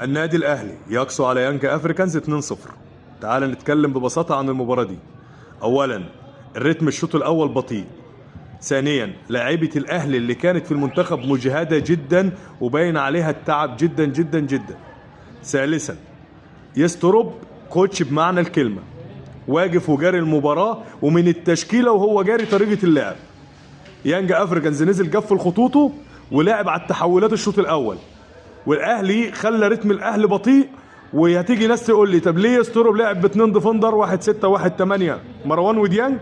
النادي الاهلي يقسو على يانج افريكانز 2-0. تعال نتكلم ببساطة عن المباراة دي. اولا، الريتم الشوط الاول بطيء. ثانيا، لاعيبه الاهلي اللي كانت في المنتخب مجهده جدا وباين عليها التعب جدا جدا جدا. ثالثا، يستروب coach بمعنى الكلمة، واقف وجاري المباراة ومن التشكيلة وهو جاري طريقه اللعب. يانج افريكانز نزل قفل خطوطه ولعب على التحولات الشوط الاول، والاهلي خلى رتم الاهلي بطيء. وهتيجي ناس تقول لي طب ليه يستروب لعب باتنين defender، 1 6 1 8 مروان وديانج؟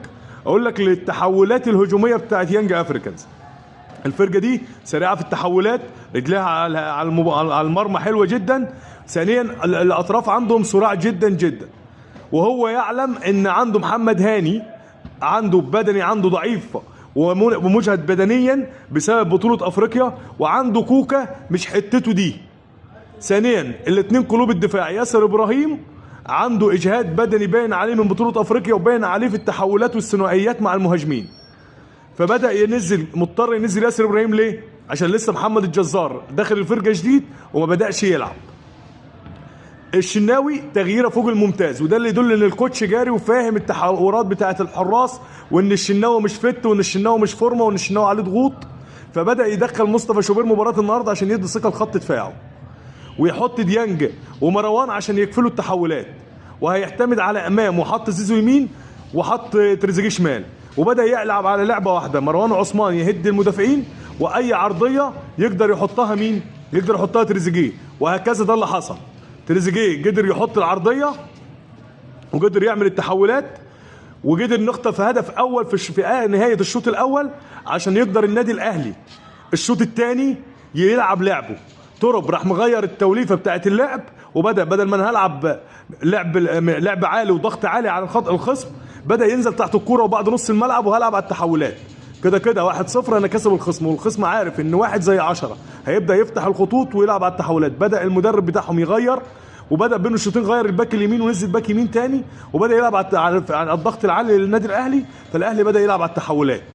اقول لك للتحولات الهجومية بتاعت يانج افريكانز. الفرقة دي سريعة في التحولات، رجليها على المرمى حلوة جدا. ثانيا، الاطراف عندهم سرعة جدا جدا، وهو يعلم ان عنده محمد هاني عنده بدني، عنده ضعيف ومجهد بدنيا بسبب بطوله افريقيا، وعنده كوكا مش حتته دي. ثانيا، الاثنين قلوب الدفاع، ياسر ابراهيم عنده اجهاد بدني باين عليه من بطوله افريقيا، وباين عليه في التحولات والثنائيات مع المهاجمين. فبدا ينزل، مضطر ينزل ياسر ابراهيم ليه؟ عشان لسه محمد الجزار داخل الفرقة جديد وما بداش يلعب. الشناوي تغييره فوق الممتاز، وده اللي يدل ان ال coach جاري وفاهم التحورات بتاعه الحراس، وان الشناوي مش fit، وان الشناوي مش فورمه، وان الشناوي عليه ضغوط. فبدا يدخل مصطفى شوبير مباراة النهارده عشان يدي ثقة لخط دفاعه، ويحط ديانج ومروان عشان يقفلوا التحولات، وهيعتمد على امام، وحط زيزو يمين وحط تريزيجيه شمال، وبدا يلعب على لعبه واحدة، مروان عثمان يهد المدافعين، واي عرضية يقدر يحطها مين؟ يقدر يحطها تريزيجيه، وهكذا ده اللي حصل. تريزيجيه قدر يحط العرضية وقدر يعمل التحولات، وقدر نخطف هدف اول في نهاية الشوط الاول عشان يقدر النادي الاهلي الشوط الثاني يلعب لعبه. ترب راح مغير التوليفه بتاعت اللعب، وبدا بدل ما انا هلعب لعب عالي وضغط عالي على الخط الخصم، بدا ينزل تحت الكورة وبعد نص الملعب وهلعب على التحولات. كده كده 1-0 انا كسب الخصم، والخصم عارف ان 1 زي 10 هيبدا يفتح الخطوط ويلعب على التحولات. بدا المدرب بتاعهم يغير، وبدا بين الشوطين غير الباك اليمين ونزل باك يمين تاني، وبدا يلعب على الضغط العالي للنادي الاهلي. فالاهلي بدا يلعب على التحولات.